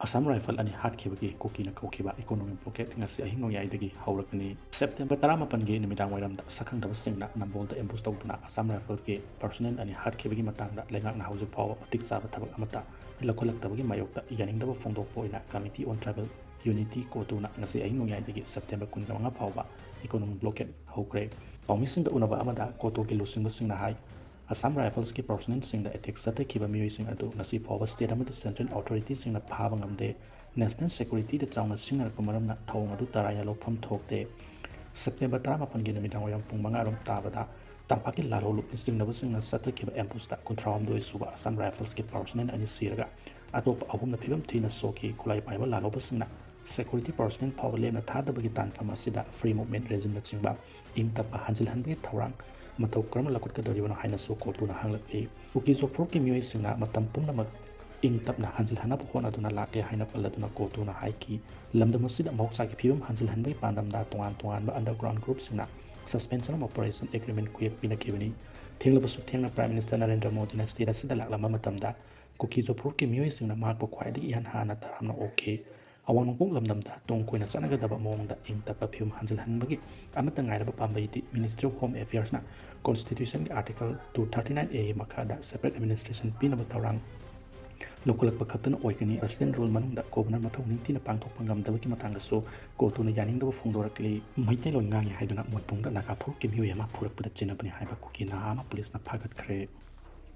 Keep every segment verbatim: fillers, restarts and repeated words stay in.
Assam rifle ꯑꯅꯤ ꯍꯥꯠꯈꯤꯕꯒꯤ ꯀꯨꯀꯤꯅ ꯀꯧꯈꯤꯕ economic blockade ꯉꯁꯤ ꯑꯍꯤꯡ ꯅꯣꯡꯌꯥꯏꯗꯒꯤ ꯍꯧꯔꯛꯀꯅꯤ꯫ ꯁꯦꯞꯇꯦꯝꯕꯔ ꯇꯔꯥꯃꯥꯄꯟꯒꯤ ꯅꯨꯃꯤꯗꯥꯡ ꯋꯥꯏꯔꯝꯗ ꯁꯛꯈꯪꯗꯕꯁꯤꯡꯅ ꯅꯝꯕꯣꯜꯗ ꯑꯦꯝꯕꯨꯁ ꯇꯧꯗꯨꯅ ꯑꯁꯥꯝ ꯔꯥꯏꯐꯜꯒꯤ ꯄꯔꯁꯣꯅꯦꯜ ꯑꯅꯤ ꯍꯥꯠꯈꯤꯕꯒꯤ ꯃꯇꯥꯡꯗ ꯂꯩꯉꯥꯛꯅ ꯍꯧꯖꯤꯛ ꯐꯥꯎꯕ ꯃꯇꯤꯛ ꯆꯥꯕ ꯊꯕꯛ ꯑꯃꯠꯇ ꯂꯧꯈꯠꯂꯛꯇꯕꯒꯤ ꯃꯥꯌꯣꯛꯇ ꯌꯥꯅꯤꯡꯗꯕ ꯐꯣꯡꯗꯣꯛꯄ ꯑꯣꯏꯅ ꯀꯃꯤꯇꯤ ꯑꯣꯟ ꯇ꯭ꯔꯥꯏꯕꯦꯜ ꯌꯨꯅꯤꯇꯤ, ꯀꯣꯇꯨꯅ ꯉꯁꯤ ꯑꯍꯤꯡ ꯅꯣꯡꯌꯥꯏꯗꯒꯤ ꯁꯦꯞꯇꯦꯝꯕꯔ ꯀꯨꯟꯃꯉꯥ ꯐꯥꯎꯕ ꯏꯀꯣꯅꯣꯃꯤꯛ ꯕ꯭ꯂꯣꯀꯦꯠ ꯍꯧꯈ꯭ꯔꯦ꯫ ꯄꯥꯎꯃꯤꯁꯤꯡꯒ ꯎꯅꯕ ꯑꯃꯗ ꯀꯣꯇꯨꯒꯤ ꯂꯨꯆꯤꯡꯕꯁꯤꯡꯅ ꯍꯥꯏ, ꯑꯁꯥꯝ ꯔꯥꯏꯐꯜꯁꯀꯤ ꯄꯔꯁꯣꯅꯦꯜꯁꯤꯡꯗ ꯑꯦꯇꯦꯛ ꯆꯠꯊꯈꯤꯕ ꯃꯤꯑꯣꯏꯁꯤꯡ ꯑꯗꯨ ꯉꯁꯤ ꯐꯥꯎꯕ ꯁ꯭ꯇꯦꯠ ꯑꯃꯗꯤ ꯁꯦꯟꯇ꯭ꯔꯦꯜ ꯑꯣꯊꯣꯔꯤꯇꯤꯁꯤꯡꯅ ꯐꯥꯕ ꯉꯝꯗꯦ꯫ ꯅꯦꯁꯅꯦꯜ ꯁꯦꯀ꯭ꯌꯨꯔꯤꯇꯤꯗ ꯆꯥꯎꯅ ꯁꯤꯖꯤꯟꯅꯔꯛꯄ ꯃꯔꯝꯅ ꯊꯧꯑꯣꯡ ꯑꯗꯨ ꯇꯔꯥꯏꯅ ꯂꯧꯐꯝ ꯊꯣꯛꯇꯦ꯫ ꯁꯦꯞꯇꯦꯝꯕꯔ ꯇꯔꯥꯃꯥꯄꯟꯒꯤ ꯅꯨꯃꯤꯗꯥꯡ ꯋꯥꯏꯔꯝ ꯄꯨꯡ ꯃꯉꯥ ꯔꯣꯝ ꯇꯥꯕꯗ ꯇꯝꯄꯥꯛꯀꯤ ꯂꯥꯂꯣ ꯂꯨꯆꯤꯡꯅꯕꯁꯤꯡꯅ ꯆꯠꯊꯈꯤꯕ ꯑꯦꯝꯕꯨꯁꯇ ꯀꯨꯟꯊ꯭ꯔꯥꯍꯨꯝꯗꯣꯏ ꯁꯨꯕ ꯑꯁꯥꯝ ꯔꯥꯏꯐꯜꯁꯀꯤ ꯄꯔꯁꯣꯅꯦꯜ ꯑꯅꯤ ꯁꯤꯔꯒ ꯑꯇꯣꯞꯄ ꯑꯍꯨꯝꯅ ꯐꯤꯕꯝ ꯊꯤꯅ ꯁꯣꯛꯈꯤ꯫ ꯈꯨꯠꯂꯥꯏ ꯄꯥꯏꯕ ꯂꯥꯂꯣꯕꯁꯤꯡꯅ ꯁꯦꯀ꯭ꯌꯨꯔꯤꯇꯤ ꯄꯔꯁꯣꯅꯦꯜ ꯐꯥꯎꯕ ꯂꯦꯝꯅ ꯊꯥꯗꯕꯒꯤ ꯇꯥꯟꯐꯝ ꯑꯁꯤꯗ ꯐ꯭ꯔꯤ ꯃꯨꯚꯃꯦꯟ ꯔꯦꯖꯤꯝꯅꯆꯤꯡꯕ ꯏꯪ ꯇꯞꯄ ꯍꯟꯖꯤꯜꯍꯟꯕꯒꯤ ꯊꯧꯔꯥꯡ ꯃꯇꯧ ꯀꯔꯝꯅ ꯂꯧꯈꯠꯀꯗꯧꯔꯤꯕꯅꯣ ꯍꯥꯏꯅꯁꯨ ꯀꯣꯇꯨꯅ ꯍꯪꯂꯛꯂꯤ꯫ ꯀꯨꯀꯤ ꯖꯣꯐꯣꯔꯛꯀꯤ ꯃꯤꯑꯣꯏꯁꯤꯡꯅ ꯃꯇꯝ ꯄꯨꯝꯅꯃꯛ ꯏꯪ ꯇꯞꯅ ꯍꯟꯖꯤꯜꯍꯟꯅꯕ ꯍꯣꯠꯅꯗꯨꯅ ꯂꯥꯛꯂꯦ ꯍꯥꯏꯅ ꯄꯜꯂꯗꯨꯅ ꯀꯣꯇꯨꯅ ꯍꯥꯏꯈꯤ, ꯂꯝꯗꯝ ꯑꯁꯤꯗ ꯃꯍꯧꯁꯥꯒꯤ ꯐꯤꯕꯝ ꯍꯟꯖꯤꯜꯍꯟꯕꯒꯤ ꯄꯥꯟꯗꯝꯗ ꯇꯣꯉꯥꯟ ꯇꯣꯉꯥꯟꯕ ꯑꯟꯗꯔꯒ꯭ꯔꯥꯎꯟ ꯒ꯭ꯔꯨꯞꯁꯤꯡꯅ Suspension of Operation Agreement ꯈꯨꯌꯦꯛ ꯄꯤꯅꯈꯤꯕꯅꯤ꯫ ꯊꯦꯡꯂꯕꯁꯨ ꯊꯦꯡꯅ ꯄ꯭ꯔꯥꯏꯝ ꯃꯤꯅꯤꯁꯇꯔ ꯅꯔꯦꯟꯗ꯭ꯔ ꯃꯣꯗꯤꯅ ꯁ꯭ꯇꯦꯠ ꯑꯁꯤꯗ ꯂꯥꯛꯂꯝꯕ ꯃꯇꯝꯗ ꯀꯨꯀꯤ ꯖꯣꯐꯣꯔꯛꯀꯤ ꯃꯤꯑꯣꯏꯁꯤꯡꯅ ꯃꯍꯥꯛꯄꯨ ꯈ꯭ꯋꯥꯏꯗꯒꯤ ꯏꯍꯥꯟ ꯍꯥꯟꯅ ꯇꯔꯥꯝꯅ ꯑꯣꯛꯈꯤ꯫ ꯑꯋꯥꯡ ꯅꯣꯡꯄꯣꯛ ꯂꯝꯗꯝꯗ ꯇꯨꯡ ꯀꯣꯏꯅ ꯆꯠꯅꯒꯗꯕ ꯃꯑꯣꯡꯗ ꯏꯪ ꯇꯞꯄ ꯐꯤꯕꯝ ꯍꯟꯖꯤꯜꯍꯟꯕꯒꯤ ꯑꯃꯠꯇ ꯉꯥꯏꯔꯕ ꯄꯥꯝꯕꯩꯗꯤ Ministry of Home Affairsꯅ Constitutionꯒꯤ Article two thirty nine A ꯒꯤ ꯃꯈꯥꯗ separate administration ꯄꯤꯅꯕ ꯊꯧꯔꯥꯡ ꯂꯧꯈꯠꯂꯛꯄ ꯈꯛꯇꯅ ꯑꯣꯏꯒꯅꯤ꯫ President rule ꯃꯅꯨꯡꯗ Governor ꯃꯊꯧ ꯅꯤꯡꯊꯤꯅ ꯄꯥꯡꯊꯣꯛꯄ ꯉꯝꯗꯕꯒꯤ ꯃꯇꯥꯡꯗꯁꯨ ꯀꯣꯇꯨꯅ ꯌꯥꯅꯤꯡꯗꯕ ꯐꯣꯡꯗꯣꯔꯛꯂꯤ꯫ ꯃꯩꯇꯩꯂꯣꯟ ꯉꯥꯡꯉꯤ ꯍꯥꯏꯗꯨꯅ ꯃꯣꯠꯕꯨꯡꯗ ꯅꯥꯒꯥ ꯐꯨꯔꯨꯞꯀꯤ ꯃꯤꯑꯣꯏ ꯑꯃ ꯐꯨꯔꯛꯄꯗ ꯆꯤꯟꯅꯕꯅꯤ ꯍꯥꯏꯕ ꯀꯨꯀꯤ ꯅꯍꯥ ꯑꯃ ꯄꯨꯂꯤꯁꯅ ꯐꯥꯒꯠꯈ꯭ꯔꯦ꯫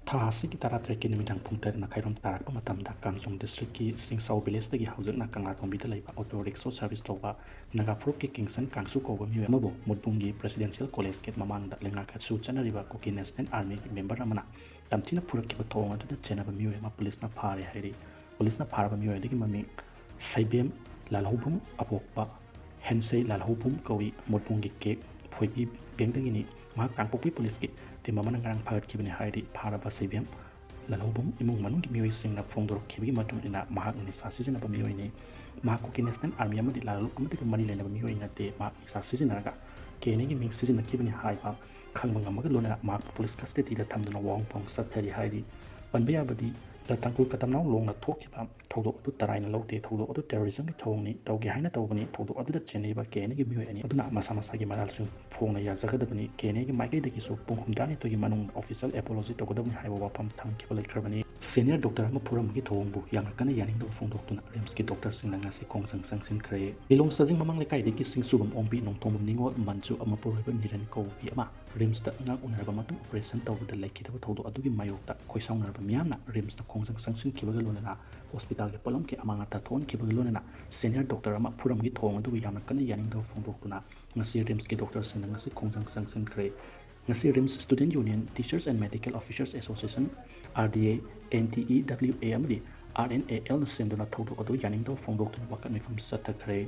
ꯊꯥ ꯑꯁꯤꯒꯤ ꯇꯔꯥꯇꯔꯦꯠꯀꯤ ꯅꯨꯃꯤꯗꯥꯡ ꯄꯨꯡ ꯇꯔꯦꯠ ꯃꯈꯥꯏꯔꯣꯝ ꯇꯥꯔꯛꯄ ꯃꯇꯝꯗ ꯀꯥꯝꯖꯣꯡ districtꯀꯤ ꯁꯤꯡꯁꯥꯎ villageꯇꯒꯤ ꯍꯧꯖꯤꯛꯅ ꯀꯪꯂꯥꯇꯣꯡꯕꯤꯗ ꯂꯩꯕ auto rickshaw service ꯇꯧꯕ ꯅꯥꯒꯥ ꯐꯨꯔꯨꯞꯀꯤ ꯀꯤꯡꯁꯟ ꯀꯥꯡꯁꯨ ꯀꯧꯕ ꯃꯤꯑꯣꯏ ꯑꯃꯕꯨ ꯃꯨꯠꯕꯨꯡꯒꯤ Presidential College gate ꯃꯃꯥꯡꯗ ꯂꯩꯉꯥꯛ ꯀꯠꯁꯨ ꯆꯠꯅꯔꯤꯕ ꯀꯨꯀꯤ National Armyꯒꯤ member ꯑꯃꯅ ꯇꯝꯊꯤꯅ ꯐꯨꯔꯛꯈꯤꯕ ꯊꯧꯑꯣꯡ ꯑꯗꯨꯗ ꯆꯦꯟꯅꯕ ꯃꯤꯑꯣꯏ ꯑꯃ ꯄꯨꯂꯤꯁꯅ ꯐꯥꯔꯦ ꯍꯥꯏꯔꯤ꯫ ꯄꯨꯂꯤꯁꯅ ꯐꯥꯔꯕ ꯃꯤꯑꯣꯏ ꯑꯗꯨꯒꯤ ꯃꯃꯤꯡ ꯁꯩꯕꯦꯝ ꯂꯥꯜꯍꯧꯕꯝ ꯑꯄꯣꯛꯄ ꯍꯦꯟꯁꯩ ꯂꯥꯜꯍꯧꯕꯝ ꯀꯧꯏ꯫ ꯃꯣꯠꯕꯨꯡꯒꯤ ꯀꯦꯛ ꯐꯣꯏꯕꯤ ꯕꯦꯡꯗꯒꯤꯅꯤ꯫ ꯃꯍꯥꯛ ꯀꯥꯡꯄꯣꯛꯄꯤ ꯄꯨꯂꯤꯁꯀꯤ team ꯑꯃꯅ ꯉꯔꯥꯡ ꯐꯥꯒꯠꯈꯤꯕꯅꯤ ꯍꯥꯏꯔꯤ꯫ ꯐꯥꯔꯕ ꯁꯩꯕꯦꯝ ꯂꯥꯜꯍꯧꯕꯝ ꯏꯃꯨꯡ ꯃꯅꯨꯡꯒꯤ ꯃꯤꯑꯣꯏꯁꯤꯡꯅ ꯐꯣꯡꯗꯣꯔꯛꯈꯤꯕꯒꯤ ꯃꯇꯨꯡ ꯏꯟꯅ ꯃꯍꯥꯛ ꯅꯤꯁꯥ ꯁꯤꯖꯤꯟꯅꯕ ꯃꯤꯑꯣꯏꯅꯤ꯫ ꯃꯍꯥꯛ ꯀꯨꯀꯤ National Army ꯑꯃꯗꯤ ꯂꯥꯂꯣꯡ ꯑꯃꯠꯇꯒ ꯃꯔꯤ ꯂꯩꯅꯕ ꯃꯤꯑꯣꯏ ꯅꯠꯇꯦ꯫ ꯃꯍꯥꯛ ꯅꯤꯁꯥ ꯁꯤꯖꯤꯟꯅꯔꯒ KNAꯒꯤ ꯃꯤꯡ ꯁꯤꯖꯤꯟꯅꯈꯤꯕꯅꯤ ꯍꯥꯏꯕ ꯈꯪꯕ ꯉꯝꯕꯒ ꯂꯣꯏꯅꯅ ꯃꯍꯥꯛꯄꯨ ꯄꯨꯂꯤꯁ custody ꯗ ꯊꯝꯗꯨꯅ ꯋꯥꯍꯪ ꯄꯥꯎꯍꯪ ꯆꯠꯊꯔꯤ ꯍꯥꯏꯔꯤ꯫ ꯄꯟꯕ ꯌꯥꯕꯗꯤ ꯂꯇꯥꯡꯀꯨꯜ ꯀꯇꯝꯅꯥꯎ ꯂꯣꯡꯅ ꯊꯣꯛꯈꯤꯕ ꯊꯧꯗꯣꯛ ꯑꯗꯨ ꯇꯔꯥꯏꯅ ꯂꯧꯗꯦ꯫ ꯊꯧꯗꯣꯛ ꯑꯗꯨ terrorism ꯒꯤ ꯊꯧꯑꯣꯡꯅꯤ꯫ ꯇꯧꯒꯦ ꯍꯥꯏꯅ ꯇꯧꯕꯅꯤ꯫ ꯊꯧꯗꯣꯛ ꯑꯗꯨꯗ ꯆꯦꯟꯅꯔꯤꯕ K N A ꯒꯤ ꯃꯤꯑꯣꯏ ꯑꯅꯤ ꯑꯗꯨꯅ ꯃꯁꯥ ꯃꯁꯥꯒꯤ ꯃꯔꯥꯜꯁꯤꯡ ꯐꯣꯡꯅ ꯌꯥꯖꯒꯗꯕꯅꯤ꯫ K N A ꯒꯤ ꯃꯥꯏꯀꯩꯗꯒꯤꯁꯨ ꯄꯨꯡ ꯍꯨꯝꯗ꯭ꯔꯥꯅꯤꯊꯣꯏꯒꯤ ꯃꯅꯨꯡꯗ official apology ꯇꯧꯒꯗꯕꯅꯤ ꯍꯥꯏꯕ ꯋꯥꯐꯝ ꯊꯝꯈꯤꯕ ꯂꯩꯈ꯭ꯔꯕꯅꯤ꯫ Senior doctor ꯑꯃ ꯐꯨꯔꯝꯕꯒꯤ ꯊꯧꯑꯣꯡꯕꯨ ꯌꯥꯝꯅ ꯀꯟꯅ ꯌꯥꯅꯤꯡꯗꯕ ꯐꯣꯡꯗꯣꯛꯇꯨꯅ RIMS ꯀꯤ doctor ꯁꯤꯡꯅ ꯉꯁꯤ ꯈꯣꯡꯖꯪ ꯆꯪꯁꯤꯟꯈ꯭ꯔꯦ꯫ ꯂꯤꯂꯣꯡ ꯆꯥꯖꯤꯡ ꯃꯃꯥꯡ ꯂꯩꯀꯥꯏꯗꯒꯤ ꯁꯤꯡꯁꯨꯕꯝ ꯑꯣꯡꯕꯤ ꯅꯣꯡꯊꯣꯝꯕꯝ ꯅꯤꯉꯣꯜ ꯃꯟꯖꯨ ꯑꯃ ꯄꯨꯔꯣꯏꯕ ꯅꯤꯔꯟ ꯀꯧꯕꯤ ꯑꯃ RIMS ꯇ ꯑꯉꯥꯡ ꯎꯅꯔꯕ ꯃꯇꯨꯡ operation ꯇꯧꯕꯗ ꯂꯩꯈꯤꯗꯕ ꯊꯧꯗꯣꯛ ꯑꯗꯨꯒꯤ ꯃꯥꯌꯣꯛꯇ ꯈꯣꯏꯁꯥꯎꯅꯔꯕ ꯃꯤꯌꯥꯝꯅ RIMS ꯇ ꯈꯣꯡꯖꯪ ꯆꯪꯁꯤꯟꯈꯤꯕꯒ ꯂꯣꯏꯅꯅ hospital ꯒꯤ ꯄꯣꯠꯂꯝ ꯀꯌꯥ ꯑꯃꯥꯡ ꯑꯇꯥ ꯊꯣꯛꯍꯟꯈꯤꯕꯒ ꯂꯣꯏꯅꯅ senior doctor ꯑꯃ ꯐꯨꯔꯝꯕꯒꯤ ꯊꯧꯑꯣꯡ ꯑꯗꯨꯕꯨ ꯌꯥꯝꯅ ꯀꯟꯅ ꯌꯥꯅꯤꯡꯗꯕ ꯐꯣꯡꯗꯣꯛꯇꯨꯅ ꯉꯁꯤ RIMS ꯀꯤ doctor ꯁꯤꯡꯅ ꯉꯁꯤ ꯈꯣꯡꯖꯪ ꯆꯪꯁꯤꯟꯈ꯭ꯔꯦ꯫ ꯉꯁꯤ RIMS Student Union, Teachers and Medical Officers Association, R D A, N T E W A ꯑꯃꯗꯤ R N A L ꯅ ꯁꯦꯝꯗꯨꯅ ꯊꯧꯗꯣꯛ ꯑꯗꯨ ꯌꯥꯅꯤꯡꯗꯕ ꯐꯣꯡꯗꯣꯛꯇꯨꯅ ꯋꯥꯀꯠ ꯃꯤꯐꯝ ꯆꯠꯊꯈ꯭ꯔꯦ꯫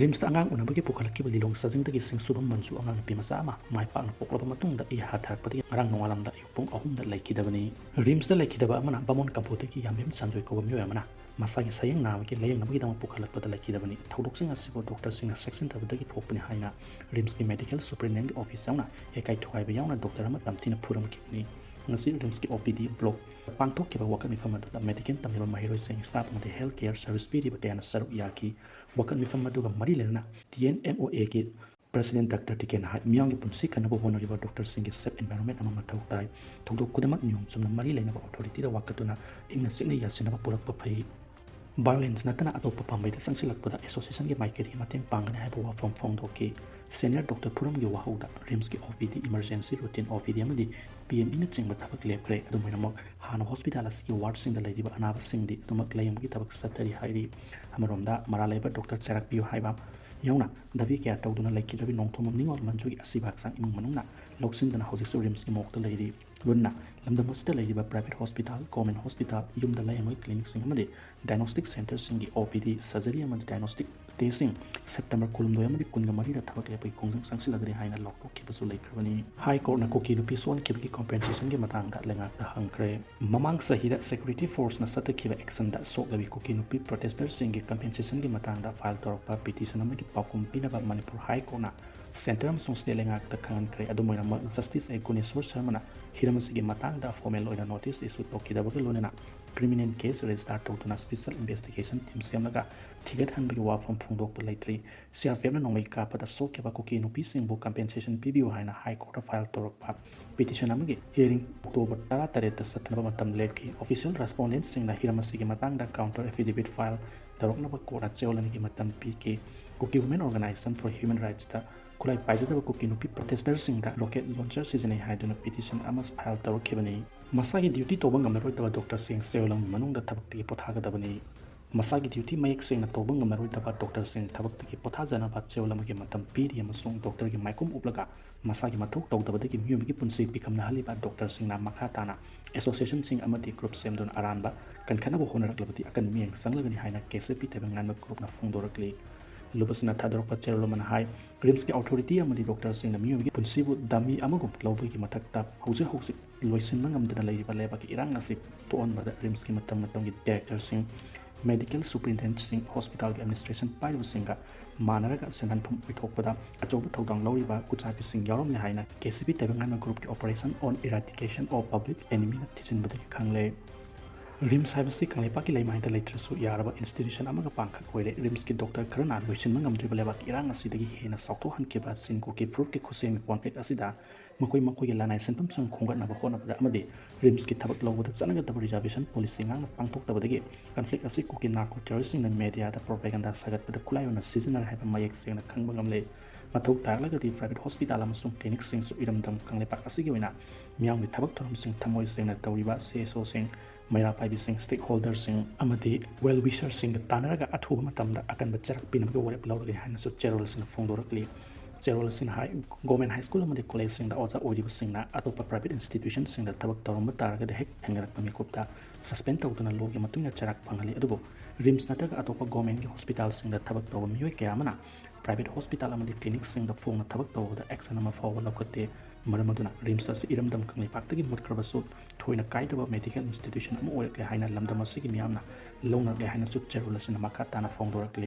RIMS ꯇ ꯑꯉꯥꯡ ꯎꯅꯕꯒꯤ ꯄꯨꯈꯠꯂꯛꯈꯤꯕ ꯂꯤꯂꯣꯡ ꯆꯥꯖꯤꯡꯗꯒꯤ ꯁꯤꯡꯁꯨꯕꯝ ꯃꯟꯖꯨ ꯑꯉꯥꯡ ꯅꯨꯄꯤ ꯃꯆꯥ ꯑꯃ ꯃꯥꯏ ꯄꯥꯛꯅ ꯄꯣꯛꯂꯕ ꯃꯇꯨꯡꯗ ꯏꯍꯥ ꯊꯥꯔꯛꯄꯗꯒꯤ ꯉꯔꯥꯡ ꯅꯣꯡꯉꯥꯜꯂꯝꯗ ꯑꯌꯨꯛ ꯄꯨꯡ ꯑꯍꯨꯝꯗ ꯂꯩꯈꯤꯗꯕꯅꯤ꯫ RIMS ꯇ ꯂꯩꯈꯤꯗꯕ ꯑꯃꯅ ꯕꯥꯃꯣꯟ ꯀꯝꯄꯨꯗꯒꯤ ꯌꯥꯝꯕꯦꯝ ꯁꯟꯖꯣꯏ ꯀꯧꯕ ꯃꯤꯑꯣꯏ ꯑꯃꯅ ꯃꯁꯥꯒꯤ ꯁꯌꯦꯡ ꯅꯥꯕꯒꯤ ꯂꯥꯌꯦꯡꯅꯕꯒꯤꯗꯃꯛ ꯄꯨꯈꯠꯂꯛꯄꯗ ꯂꯩꯈꯤꯗꯕꯅꯤ꯫ ꯊꯧꯗꯣꯛꯁꯤꯡ ꯑꯁꯤꯕꯨ doctor ꯁꯤꯡꯅ ꯆꯦꯛꯁꯤꯟꯗꯕꯗꯒꯤ ꯊꯣꯛꯄꯅꯤ ꯍꯥꯏꯅ RIMS ꯀꯤ medical superintendent ꯀꯤ office ꯌꯥꯎꯅ ꯌꯩꯀꯥꯏ ꯊꯨꯒꯥꯏꯕ ꯌꯥꯎꯅ doctor ꯑꯃ ꯇꯝꯊꯤꯅ ꯐꯨꯔꯝꯈꯤꯕꯅꯤ꯫ ꯉꯁꯤ RIMS ꯀꯤ O P D block ꯄꯥꯡꯊꯣꯛꯈꯤꯕ ꯋꯥꯀꯠ ꯃꯤꯐꯝ ꯑꯗꯨꯗ medical ꯇꯝꯂꯤꯕ ꯃꯍꯩꯔꯣꯏꯁꯤꯡ, staff ꯑꯃꯗꯤ health care service ꯄꯤꯔꯤꯕ ꯀꯌꯥꯅ ꯁꯔꯨꯛ ꯌꯥꯈꯤ꯫ ꯋꯥꯀꯠ ꯃꯤꯐꯝ ꯑꯗꯨꯒ ꯃꯔꯤ ꯂꯩꯅꯅ T N M O A ꯒꯤ president doctor T K ꯅ ꯍꯥꯏ, ꯃꯤꯌꯥꯝꯒꯤ ꯄꯨꯟꯁꯤ ꯀꯟꯅꯕ ꯍꯣꯠꯅꯔꯤꯕ doctor ꯁꯤꯡꯒꯤ safe environment ꯑꯃ ꯃꯊꯧ ꯇꯥꯏ꯫ ꯊꯧꯗꯣꯛ ꯈꯨꯗꯤꯡꯃꯛ ꯅꯤꯌꯣꯝ ꯆꯨꯝꯅ ꯃꯔꯤ ꯂꯩꯅꯕ authority ꯗ ꯋꯥꯀꯠꯇꯨꯅ ꯏꯪꯅ ꯆꯤꯛꯅ ꯌꯥꯁꯤꯟꯅꯕ ꯄꯨꯔꯛꯄ ꯐꯩ꯫ Violence ꯅꯠꯇꯅ ꯑꯇꯣꯞꯄ ꯄꯥꯝꯕꯩꯗ ꯆꯪꯁꯤꯜꯂꯛꯄꯗ association ꯒꯤ ꯃꯥꯏꯀꯩꯗꯒꯤ ꯃꯇꯦꯡ ꯄꯥꯡꯒꯅꯤ ꯍꯥꯏꯕ ꯋꯥꯐꯝ ꯐꯣꯡꯗꯣꯛꯈꯤ꯫ Senior doctor ꯐꯨꯔꯝꯒꯤ ꯋꯥꯍꯧꯗ RIMS ꯀꯤ O P D, emergency routine O P D ꯑꯃꯗꯤ P M E ꯅꯆꯤꯡꯕ ꯊꯕꯛ ꯂꯦꯞꯈ꯭ꯔꯦ꯫ ꯑꯗꯨꯝ ꯑꯣꯏꯅꯃꯛ, ꯍꯥꯟꯅ hospital ꯑꯁꯤꯒꯤ ward ꯁꯤꯡꯗ ꯂꯩꯔꯤꯕ ꯑꯅꯥꯕꯁꯤꯡꯗꯤ ꯑꯗꯨꯃꯛ ꯂꯥꯌꯦꯡꯕꯒꯤ ꯊꯕꯛ ꯆꯠꯊꯔꯤ ꯍꯥꯏꯔꯤ꯫ ꯑꯃꯔꯣꯝꯗ, ꯃꯔꯥꯜ ꯂꯩꯕ doctor ꯆꯦꯔꯥꯛꯄꯤꯌꯨ ꯍꯥꯏꯕ ꯌꯥꯎꯅ ꯗꯥꯕꯤ ꯀꯌꯥ ꯇꯧꯗꯨꯅ ꯂꯩꯈꯤꯗ꯭ꯔꯕꯤ ꯅꯣꯡꯊꯣꯝꯕꯝ ꯅꯤꯉꯣꯜ ꯃꯟꯖꯨꯒꯤ ꯑꯁꯤꯕ ꯍꯛꯆꯥꯡ ꯏꯃꯨꯡ ꯃꯅꯨꯡꯅ ꯂꯧꯁꯤꯟꯗꯅ ꯍꯧꯖꯤꯛꯁꯨ RIMS ꯀꯤ ꯃꯣꯛꯇ ꯂꯩꯔꯤ꯫ ꯂꯣꯏꯅꯅ ꯂꯝꯗꯝ ꯑꯁꯤꯗ ꯂꯩꯔꯤꯕ private hospital, government hospital, ꯌꯨꯝꯗ ꯂꯥꯌꯦꯡꯕꯒꯤ clinic ꯁꯤꯡ ꯑꯃꯗꯤ diagnostic center ꯁꯤꯡꯒꯤ O P D, surgery ꯑꯃꯗꯤ diagnostic test ꯁꯤꯡ September ꯀꯨꯟꯍꯨꯝꯗꯣꯏ ꯑꯃꯗꯤ ꯀꯨꯟꯒ ꯃꯔꯤꯗ ꯊꯕꯛ ꯂꯦꯞꯄꯒꯤ ꯈꯣꯡꯖꯪ ꯆꯪꯁꯤꯜꯂꯒꯅꯤ ꯍꯥꯏꯅ ꯂꯥꯎꯊꯣꯛꯈꯤꯕꯁꯨ ꯂꯩꯈ꯭ꯔꯕꯅꯤ꯫ High Court ꯅ ꯀꯨꯀꯤ ꯅꯨꯄꯤ ꯁꯣꯛꯍꯟꯈꯤꯕꯒꯤ compensation ꯒꯤ ꯃꯇꯥꯡꯗ ꯂꯩꯉꯥꯛꯇ ꯍꯪꯈ꯭ꯔꯦ꯫ ꯃꯃꯥꯡ ꯆꯍꯤꯗ security force ꯅ ꯆꯠꯊꯈꯤꯕ action ꯗ ꯁꯣꯛꯂꯕꯤ ꯀꯨꯀꯤ ꯅꯨꯄꯤ protester ꯁꯤꯡꯒꯤ compensation ꯒꯤ ꯃꯇꯥꯡꯗ file ꯇꯧꯔꯛꯄ petition ꯑꯃꯒꯤ ꯄꯥꯎꯈꯨꯝ ꯄꯤꯅꯕ ꯃꯅꯤꯄꯨꯔ High Court ꯅ centre ꯑꯃꯁꯨꯡ state ꯂꯩꯉꯥꯛꯇ ꯈꯪꯍꯟꯈ꯭ꯔꯦ꯫ ꯑꯗꯨꯝ ꯑꯣꯏꯅꯃꯛ, Justice A ꯒꯨꯅꯦꯁꯣꯔ ꯁꯔꯃꯅ ꯍꯤꯔꯝ ꯑꯁꯤꯒꯤ ꯃꯇꯥꯡꯗ formal ꯑꯣꯏꯅ notice issue ꯇꯧꯈꯤꯗꯕꯒ ꯂꯣꯏꯅꯅ criminal case register ꯇꯧꯗꯨꯅ special investigation team ꯁꯦꯝꯂꯒ ꯊꯤꯒꯠꯍꯟꯕꯒꯤ ꯋꯥꯐꯝ ꯐꯣꯡꯗꯣꯛꯄ ꯂꯩꯇ꯭ꯔꯤ꯫ ꯁꯤ ꯑꯥꯔ ꯄꯤ ꯑꯦꯐꯅ ꯅꯣꯡꯃꯩ ꯀꯥꯞꯄꯗ ꯁꯣꯛꯈꯤꯕ ꯀꯨꯀꯤ ꯅꯨꯄꯤꯁꯤꯡꯕꯨ compensation ꯄꯤꯕꯤꯌꯨ ꯍꯥꯏꯅ High Courtꯇ file ꯇꯧꯔꯛꯄ petition ꯑꯃꯒꯤ hearing October ꯇꯔꯥꯇꯔꯦꯠꯇ ꯆꯠꯊꯅꯕ ꯃꯇꯝ ꯂꯦꯞꯈꯤ꯫ Official respondentꯁꯤꯡꯅ ꯍꯤꯔꯝ ꯑꯁꯤꯒꯤ ꯃꯇꯥꯡꯗ counter affidavit file ꯇꯧꯔꯛꯅꯕ courtꯅ ꯆꯌꯣꯜ ꯑꯅꯤꯒꯤ ꯃꯇꯝ ꯄꯤꯈꯤ꯫ Kuki Women Organization for Human Rightsꯇ ꯈꯨꯠꯂꯥꯏ ꯄꯥꯏꯖꯗꯕ ꯀꯨꯀꯤ ꯅꯨꯄꯤ protesterꯁꯤꯡꯗ rocket launcher ꯁꯤꯖꯤꯟꯅꯩ ꯍꯥꯏꯗꯨꯅ petition ꯑꯃ file ꯇꯧꯔꯛꯈꯤꯕꯅꯤ꯫ ꯃꯁꯥꯒꯤ duty ꯇꯧꯕ ꯉꯝꯂꯔꯣꯏꯗꯕ doctorꯁꯤꯡ ꯆꯌꯣꯜ ꯑꯃꯒꯤ ꯃꯅꯨꯡꯗ ꯊꯕꯛꯇꯒꯤ ꯄꯣꯊꯥꯒꯗꯕꯅꯤ꯫ ꯃꯁꯥꯒꯤ duty ꯃꯌꯦꯛ ꯁꯦꯡꯅ ꯇꯧꯕ ꯉꯝꯂꯔꯣꯏꯗꯕ doctorꯁꯤꯡ ꯊꯕꯛꯇꯒꯤ ꯄꯣꯊꯥꯖꯅꯕ ꯆꯌꯣꯜ ꯑꯃꯒꯤ ꯃꯇꯝ ꯄꯤꯔꯤ ꯑꯃꯁꯨꯡ doctorꯒꯤ ꯃꯥꯏꯀꯣꯝ ꯎꯞꯂꯒ ꯃꯁꯥꯒꯤ ꯃꯊꯧ ꯇꯧꯗꯕꯗꯒꯤ ꯃꯤꯑꯣꯏꯕꯒꯤ ꯄꯨꯟꯁꯤ ꯄꯤꯈꯝꯅꯍꯜꯂꯤꯕ doctorꯁꯤꯡꯅ ꯃꯈꯥ ꯇꯥꯅ associationꯁꯤꯡ ꯑꯃꯗꯤ group ꯁꯦꯝꯗꯨꯅ ꯑꯔꯥꯟꯕ ꯀꯟꯈꯠꯅꯕ ꯍꯣꯠꯅꯔꯛꯂꯕꯗꯤ ꯑꯀꯟꯕ ꯃꯤꯠꯌꯦꯡ ꯆꯪꯂꯒꯅꯤ ꯍꯥꯏꯅ ꯀꯦ ꯁꯤ ꯄꯤ ꯇꯥꯏꯕꯪꯉꯥꯟꯕ groupꯅ ꯐꯣꯡꯗꯣꯔꯛꯂꯤ꯫ ꯂꯨꯞ ꯑꯁꯤꯅ ꯊꯥꯗꯣꯔꯛꯄ ꯆꯦꯔꯣꯜ ꯑꯃꯅ ꯍꯥꯏ, RIMSꯀꯤ authority ꯑꯃꯗꯤ doctorꯁꯤꯡꯅ ꯃꯤꯑꯣꯏꯕꯒꯤ ꯄꯨꯟꯁꯤꯕꯨ dummy ꯑꯃꯒꯨꯝ ꯂꯧꯕꯒꯤ ꯃꯊꯛꯇ ꯍꯧꯖꯤꯛ ꯍꯧꯖꯤꯛ ꯂꯣꯏꯁꯤꯟꯕ ꯉꯝꯗꯅ ꯂꯩꯔꯤꯕ ꯂꯩꯕꯥꯛꯀꯤ ꯏꯔꯥꯡ ꯑꯁꯤ ꯊꯣꯛꯍꯟꯕꯗ RIMSꯀꯤ ꯃꯇꯝ ꯃꯇꯝꯒꯤ directorꯁꯤꯡ, medical superintendentꯁꯤꯡ, hospitalꯒꯤ administration ꯄꯥꯏꯔꯤꯕꯁꯤꯡꯒ ꯃꯥꯟꯅꯔꯒ ꯁꯦꯟꯍꯟꯐꯝ ꯑꯣꯏꯊꯣꯛꯄꯗ ꯑꯆꯧꯕ ꯊꯧꯗꯥꯡ ꯂꯧꯔꯤꯕ ꯈꯨꯠꯆꯥꯏꯕꯤꯁꯤꯡ ꯌꯥꯎꯔꯝꯂꯦ ꯍꯥꯏꯅ K C P ꯇꯥꯏꯕꯪꯉꯥꯟꯕ groupꯀꯤ Operation on Eradication of Public Enemyꯅ ꯊꯤꯖꯤꯟꯕꯗꯒꯤ ꯈꯪꯂꯦ꯫ RIMS ꯍꯥꯏꯕꯁꯤ ꯀꯪꯂꯩꯄꯥꯛꯀꯤ ꯂꯩꯃꯥꯏꯗ ꯂꯩꯇ꯭ꯔꯁꯨ ꯌꯥꯔꯕ institution ꯑꯃꯒ ꯄꯥꯡꯈꯛ ꯑꯣꯏꯔꯦ꯫ RIMSꯀꯤ doctor ꯈꯔꯅ ꯂꯣꯏꯁꯤꯟꯕ ꯉꯝꯗ꯭ꯔꯤꯕ ꯂꯩꯕꯥꯛꯀꯤ ꯏꯔꯥꯡ ꯑꯁꯤꯗꯒꯤ ꯍꯦꯟꯅ ꯆꯥꯎꯊꯣꯛꯍꯟꯈꯤꯕ ꯁꯤꯟ ꯀꯨꯀꯤ ꯐꯨꯔꯨꯞꯀꯤ ꯈꯨꯠꯁꯦꯝꯒꯤ ꯀꯣꯟꯐ꯭ꯂꯤꯛ ꯑꯁꯤꯗ ꯃꯈꯣꯏ ꯃꯈꯣꯏꯒꯤ ꯂꯅꯥꯏ ꯁꯤꯟꯐꯝꯁꯤꯡ ꯈꯣꯝꯒꯠꯅꯕ ꯍꯣꯠꯅꯕꯗ ꯑꯃꯗꯤ RIMSꯀꯤ ꯊꯕꯛ ꯂꯧꯕꯗ ꯆꯠꯅꯒꯗꯕ reservation policy ꯉꯥꯛꯅ ꯄꯥꯡꯊꯣꯛꯇꯕꯗꯒꯤ conflict ꯑꯁꯤ ꯀꯨꯀꯤ narco terroristꯁꯤꯡꯅ mediaꯗ propaganda ꯁꯥꯒꯠꯄꯗ ꯈꯨꯠꯂꯥꯏ ꯑꯣꯏꯅ ꯁꯤꯖꯤꯟꯅꯔꯦ ꯍꯥꯏꯕ ꯃꯌꯦꯛ ꯁꯦꯡꯅ ꯈꯪꯕ ꯉꯝꯂꯦ꯫ ꯃꯊꯧ ꯇꯥꯔꯛꯂꯒꯗꯤ private hospital ꯑꯃꯁꯨꯡ clinicꯁꯤꯡꯁꯨ ꯏꯔꯝꯗꯝ ꯀꯪꯂꯩꯄꯥꯛ ꯑꯁꯤꯒꯤ ꯑꯣꯏꯅ ꯃꯤꯌꯥꯝꯒꯤ ꯊꯕꯛ ꯊꯧꯔꯝꯁꯤꯡ ꯊꯃꯣꯏ ꯁꯦꯡꯅ ꯇꯧꯔꯤꯕ CSOꯁꯤꯡ, ꯃꯩꯔꯥ ꯄꯥꯏꯕꯤꯁꯤꯡ, stakeholderꯁꯤꯡ ꯑꯃꯗꯤ well wisherꯁꯤꯡꯒ ꯇꯥꯟꯅꯔꯒ ꯑꯊꯨꯕ ꯃꯇꯝꯗ ꯑꯀꯟꯕ ꯆꯩꯔꯥꯛ ꯄꯤꯅꯕꯒꯤ ꯋꯥꯔꯦꯞ ꯂꯧꯔꯒꯦ ꯍꯥꯏꯅꯁꯨ ꯆꯦꯔꯣꯜ ꯑꯁꯤꯅ ꯐꯣꯡꯗꯣꯔꯛꯂꯤ꯫ ꯆꯦꯔꯣꯜ ꯑꯁꯤꯅ ꯍꯥꯏ, government high school ꯑꯃꯗꯤ collegeꯁꯤꯡꯗ ꯑꯣꯖꯥ ꯑꯣꯏꯔꯤꯕꯁꯤꯡꯅ ꯑꯇꯣꯞꯄ private institutionꯁꯤꯡꯗ ꯊꯕꯛ ꯇꯧꯔꯝꯕ ꯇꯥꯔꯒꯗꯤ ꯍꯦꯛ ꯊꯦꯡꯅꯔꯛꯄ ꯃꯤꯀꯨꯞꯇ suspend ꯇꯧꯗꯨꯅ lawꯒꯤ ꯃꯇꯨꯡ ꯏꯟꯅ ꯆꯩꯔꯥꯛ ꯐꯪꯍꯜꯂꯤ꯫ ꯑꯗꯨꯕꯨ RIMS ꯅꯠꯇ꯭ꯔꯒ ꯑꯇꯣꯞꯄ governmentꯀꯤ hospitalꯁꯤꯡꯗ ꯊꯕꯛ ꯇꯧꯕ ꯃꯤꯑꯣꯏ ꯀꯌꯥ ꯑꯃꯅ private hospital ꯑꯃꯗꯤ clinicꯁꯤꯡꯗ ꯐꯣꯡꯅ ꯊꯕꯛ ꯇꯧꯕꯗ action ꯑꯃ ꯐꯥꯎꯕ ꯂꯧꯈꯠꯇꯦ꯫ ꯃꯔꯝ ꯑꯗꯨꯅ RIMS ꯑꯁꯤ ꯏꯔꯝꯗꯝ ꯀꯪꯂꯩꯄꯥꯛꯇꯒꯤ ꯃꯨꯠꯈ꯭ꯔꯕꯁꯨ ꯊꯣꯏꯅ ꯀꯥꯏꯗꯕ medical institution ꯑꯃ ꯑꯣꯏꯔꯛꯂꯦ ꯍꯥꯏꯅ ꯂꯝꯗꯝ ꯑꯁꯤꯒꯤ ꯃꯤꯌꯥꯝꯅ ꯂꯧꯅꯔꯛꯂꯦ ꯍꯥꯏꯅꯁꯨ ꯆꯦꯔꯣꯜ ꯑꯁꯤꯅ ꯃꯈꯥ ꯇꯥꯅ ꯐꯣꯡꯗꯣꯔꯛꯂꯤ꯫